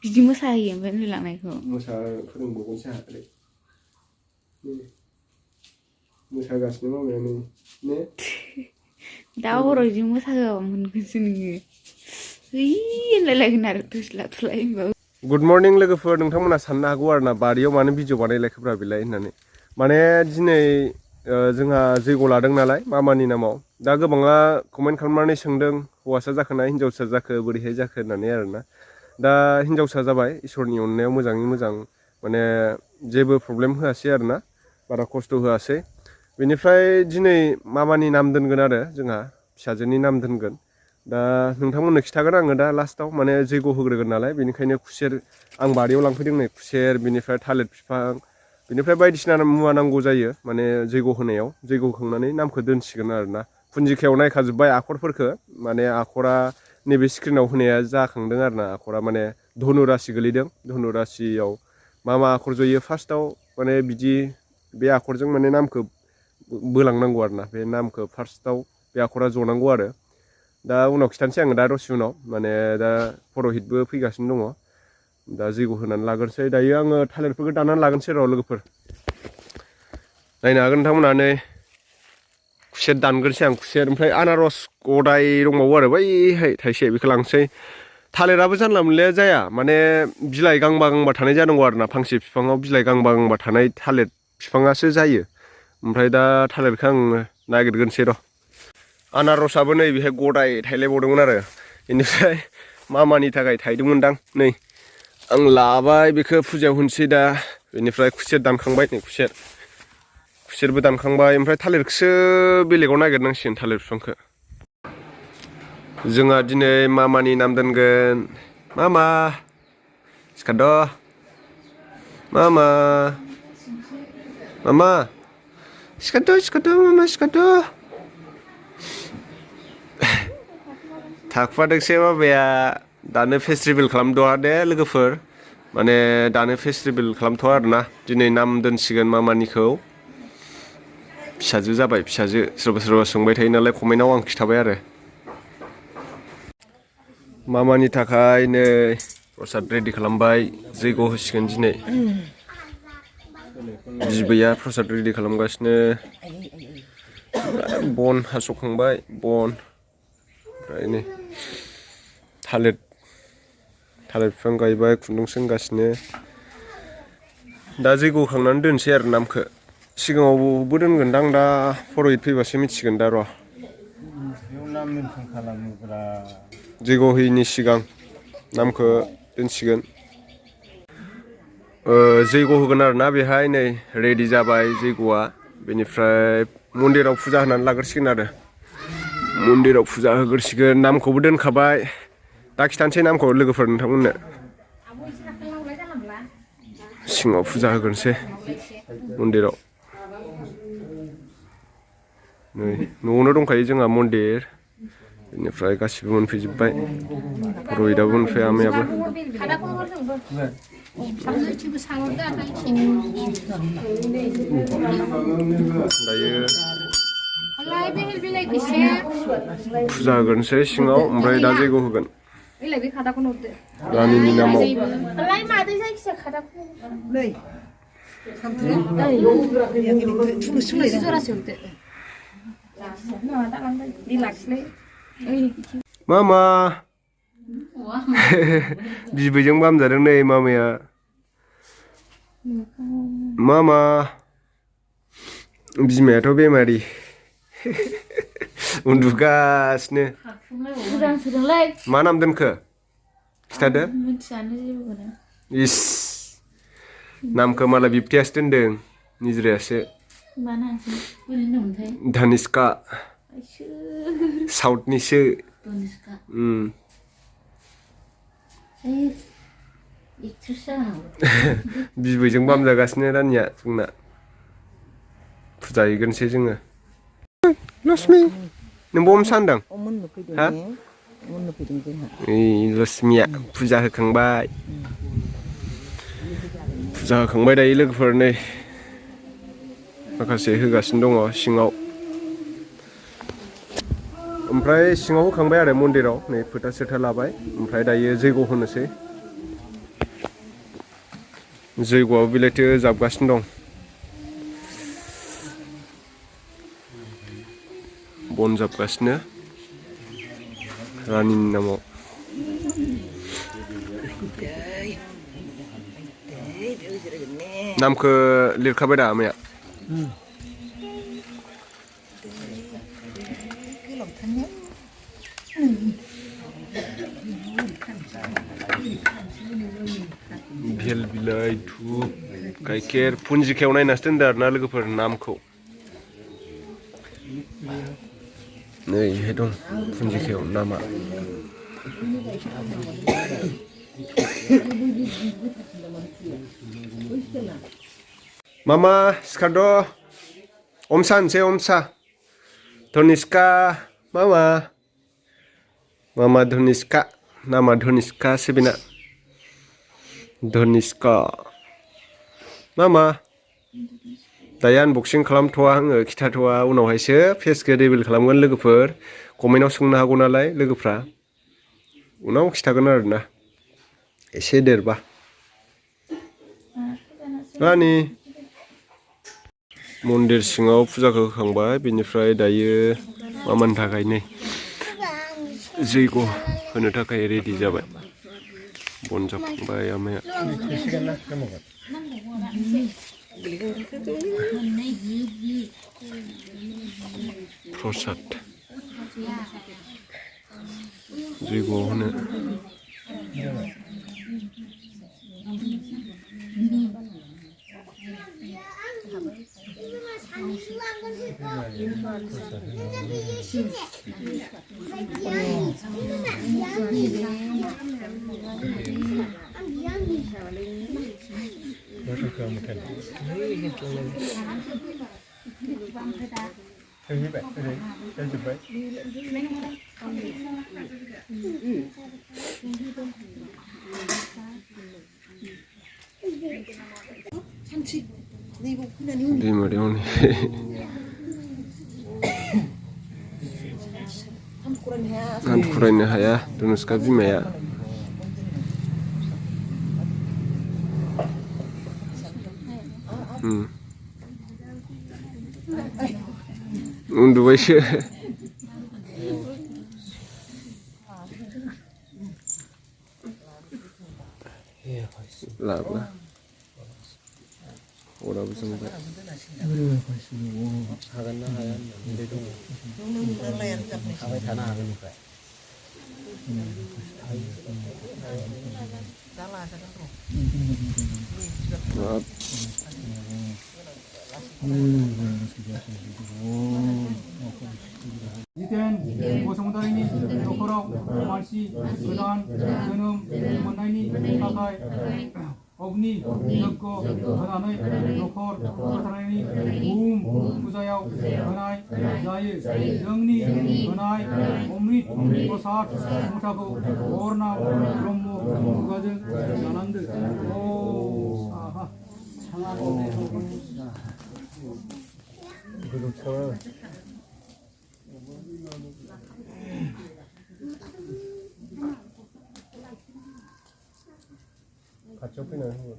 बिदि मोसाहोयो ओमफ्राय उन्दुलांनायखौ मोसा फोरोंबावगोनसो आहा मोसागासिनो माबाया नै ने दा हराव बिदि मोसाहोआबा मोनगोनसो नोङो होनलायलायगोन आरो थुस्ला थुस्लाय होनबाबो गुड मर्निं लोगोफोर नोंथांमोना साननो हागौ आरो ना बारियाव मानो भिडिअ बानायलायखोब्रा बेलाय होननानै माने दिनै जोंहा जैग' लादों नालाय मामानि नामाव दा गोबाङा कमेन्ट खालामनानै सोंदों हौवासा जाखोना हिनजावसा जाखो बोरैहाय जाखो होननानै आरोना दा हिनजावसा जाबाय इसोरनि अननायाव मोजाङै मोजां माने जेबो प्रब्लेम होआसै आरोना बारा खस्थ' होआसै बेनिफ्राय दिनै मामानि नाम दोनगोन आरो जोंहा फिसाजोनि नाम दोनगोन दा नोंथांमोननो खिथागोन आङो दा लास्टाव माने जैग' होग्रोगोन नालाय बेनिखायनो खुसेर आं बारियाव लांफैदों नै खुसेर बिनिफ्राय थालिर बिफां बिनिफ्राय बायदिसिना मुवा नांगौ जायो माने जैग' होनायाव जैग' होखांनानै नामखौ दोनसिगोन आरोना फुन्जिखायाव नायखाजोब्बाय आखरफोरखौ माने आखरा नैबे स्क्रिनाव होनाया जाखांदों आरोना आखरा माने धनु राशि गोलैदों धनु राशियाव मा आखर जयो फार्स्टआव माने बिदि बे आखरजों माने नामखौ बोलांनांगौ आरोना बे नामखौ फार्स्टआव बे आखरा जनांगौ आरो दा उनाव खिथानोसै आङो दा दसे उनाव माने दा पुर'हितबो फैगासिनो दङ दा जैग' होनानै लाग्रोसै दायो आङो थालिरफोरखौ दाननानै लागोनसै र' लोगोफोर नायनो हागोन नोंथांमोना नै खुसेर दानग्रोसै आं खुसेर ओमफ्राय आनारस गदाय दंबावो आरो बैहाय थाइसे बेखौ लांसै थालिराबो जानला मोनलाया जाया माने बिलाइ गांबा गांबा थानाय जानांगौ आरोना फांसे बिफाङाव बिलाइ गांबा गांबा थानाय थालिर बिफाङासो जायो ओमफ्राय दा थालिरखौ आं नागिरग्रोनोसै र' आनारसाबो नै बेहाय गदाय थायलायबावदोंमोन आरो बेनिफ्राय मामानि थाखाय थायदोंमोनदां नै आं लाबाय बेखौ फुजायाव होनोसै दा बेनिफ्राय खुसेर दानखांबाय नै खुसेरबो दानखांबाय ओमफ्राय थालिरखौसो बेलेगाव नागिरनांसिगोन थालिर बिफांखौ जोंहा दिनै मामानि नाम दोनगोन मामा सिखाद' मामा मामा सिखाद' मामा सिखाद' थाखुमादोंसो माबाया दानो फेस्टिभेल खालामथ'आ दे लोगोफोर माने दानो फेस्टिभेल खालामथ'आ आरोना दिनै नाम दोनसिगोन मामानिखौ फिसाजो जाबाय फिसाजो सोरबा सोरबा सोंबाय थायो नालाय कमेन्टआव आं खिथाबाय आरो मामानि थाखाय नै प्रसाद रेडि खालामबाय जैग' होसिगोन दिनै बिबैया प्रसाद रेडि खालामगासिनो बन हास'खांबाय बन ओमफ्राय नै थालिर बिफां गायबाय खुन्दुं सोंगासिनो दा जैग' होखांनानै दोनसै आरो नामखौ सिगाङावबो दोनगोनदां दा पुर'हित फैबासो मिथिगोन दा र' जैग' होयिनि सिगां नामखौ दोनसिगोन जैग' होगोन आरोना बेहाय नै रेडि जाबाय जैग'आ बेनिफ्राय मन्दिराव फुजा होनानै लाग्रोसिगोन आरो मन्दिराव फुजा होग्रोसिगोन नामखौबो दोनखाबाय दा खिथानोसै नामखौ लोगोफोर नोंथांमोननो सिङाव फुजा होग्रोनोसै मन्दिराव नै न'आवनो दंखायो जोंहा मन्दिर बेनिफ्राय गासिबो मोनफैजोब्बाय पुर'हितआबो मोनफैबाय आमायाबो दायो फुजा होग्रोनोसै सिङाव ओमफ्राय दा जैग' होगोन रानिनि नामाव मामा बिबैजों बामजादों नै मामाया मामा बिमायाथ' बेमारि उन्दुगासिनो मा नाम दोनखो खिथादो इस नामखौ मालाय बिबथैयासो दोनदों निज्रायासो धनिष्का साउथनिसो बिबैजों बामजागासिनो रानिया जोंना फुजा हैग्रोनोसै जोङो लक्ष्मी नों बम सानदों हा लक्ष्मीया फुजा होखांबाय दायो लोगोफोर नै माखासे होगासिनो दङ सिङाव ओमफ्राय सिङाव होखांबाय आरो मन्दिराव नै फोथा सोथा लाबाय ओमफ्राय दायो जैग' होनोसै जयग'आबो बिलाइथो जाबगासिनो दं बन जाबगासिनो रानिनि नामाव नामखौ लिरखाबाय दा आमाया भेल बिलाइ धुप गाइखेर पुन्जिखायाव नायनासो दोनदो आरोना लोगोफोर नामखौ नै इहाय दं पुन्जिखायाव नामा मामा सिखारद' अमसा होनसै अमसा धनिष्का मामा मामा धनिष्का नामा धनिष्का बेना धनिष्का मामा दायो आनबक्सिं खालामथ'वा आङो खिथाथ'वा उनावहायसो फेसखौ रिभिल खालामगोन लोगोफोर कमेन्टआव सोंनो हागौ नालाय लोगोफ्रा उनाव खिथागोन आरोना एसे देरबा रानि मन्दिर सिङाव फुजाखौ होखांबाय बेनिफ्राय दायो मामानि थाखाय नै जैग' होनो थाखाय रेडि जाबाय बन जाखांबाय आमाया प्रसाद जैग' होनो दैमारियावनो फरायनो हाया धनुष्का बिमाया उन्दुबायसो लाबा अराबो जोंबाय हागोन ना हाया होननानै दङ थाबाय थानो हागोन ओमफ्राय जितेन बसुमतारीनि नखराव मानसि गोदान जोनोम मोननायनि थाखाय अग्नि यज्ञ होनानै नखर फोथारनायनि बुहुम फुजायाव होनाय जायो जोंनि होनाय अमृत प्रसाद मुथाखौ अरनाम ब्रह्म खुगाजों जानांदो खाथियाव फैनानै होबो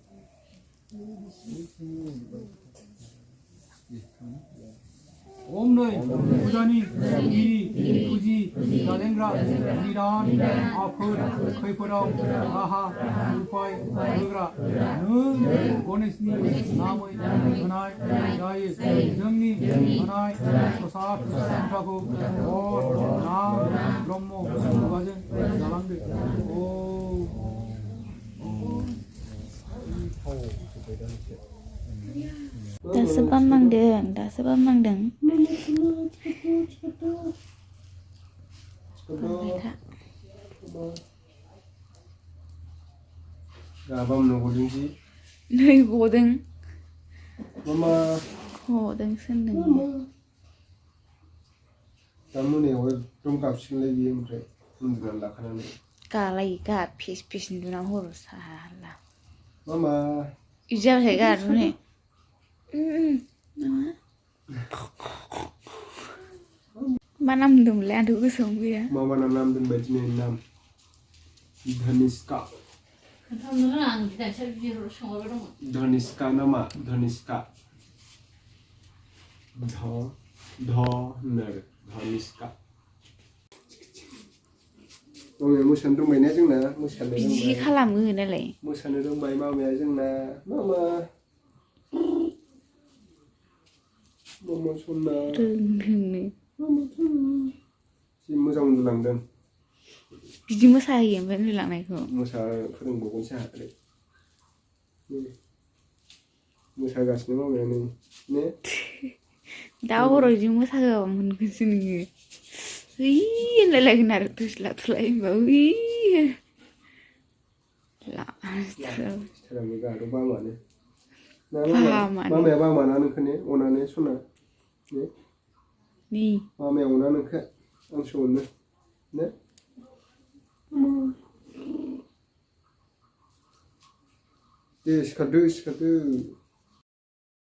ओम नै फुजानि गिरि फुजि जाजेनग्रा निदान आफोद खैफोदाव राहा उपाय होग्रा नों गणेशनि नामै होनाय जायो जोंनि होनाय प्रसाद मुथाखौ अर नाम ब्रह्म खुगाजों जालांदो दासो बामनांदों गाबाम नगरजों जि नै गदों मामा गदों सोनदों दा मोनायाव एकदम गाबसिगोनलाय बियो ओमफ्राय उन्दुनानै लाखानानै गालाय गा फिस फिस उन्दुना हर साला मामा इदि जाबाय गारुने मा नाम होनदोंमोनलाय आंथ' गोसोआवनो गैया मामाना नाम दोनबाय दिनै नाम धनिष्का खोन्थानो रोङा आं बिदांसो बिहर सोंहरबाय दंमोन धनिष्का नामा धनिष्का ध होनो आरो धनिष्का मामाया मोसानो रोंबाय ना जोंना मोसानो बिदि रोंबाय खालामो नालाय मोसानो रोंबाय मामाया जोंना मामा सना रोंनो जि मोजां उन्दुलांदों बिदि मोसाहोयो ओमफ्राय उन्दुलांनायखौ मोसा फोरोंबावगोनसो आरो मोसागासिनो मामाया नै ने दा हराव बिदि मोसाहोआबा मोनगोनसो नोङो होनलायलायगोन आरो थुस्ला थुस्लाय होनबा सिथाराबो गार' बामानो ना बामानो मामाया बामाना नोंखौ ने अनानै सना ने नि मामाया अना नोंखौ आंसो अनो ने दे सिखारदो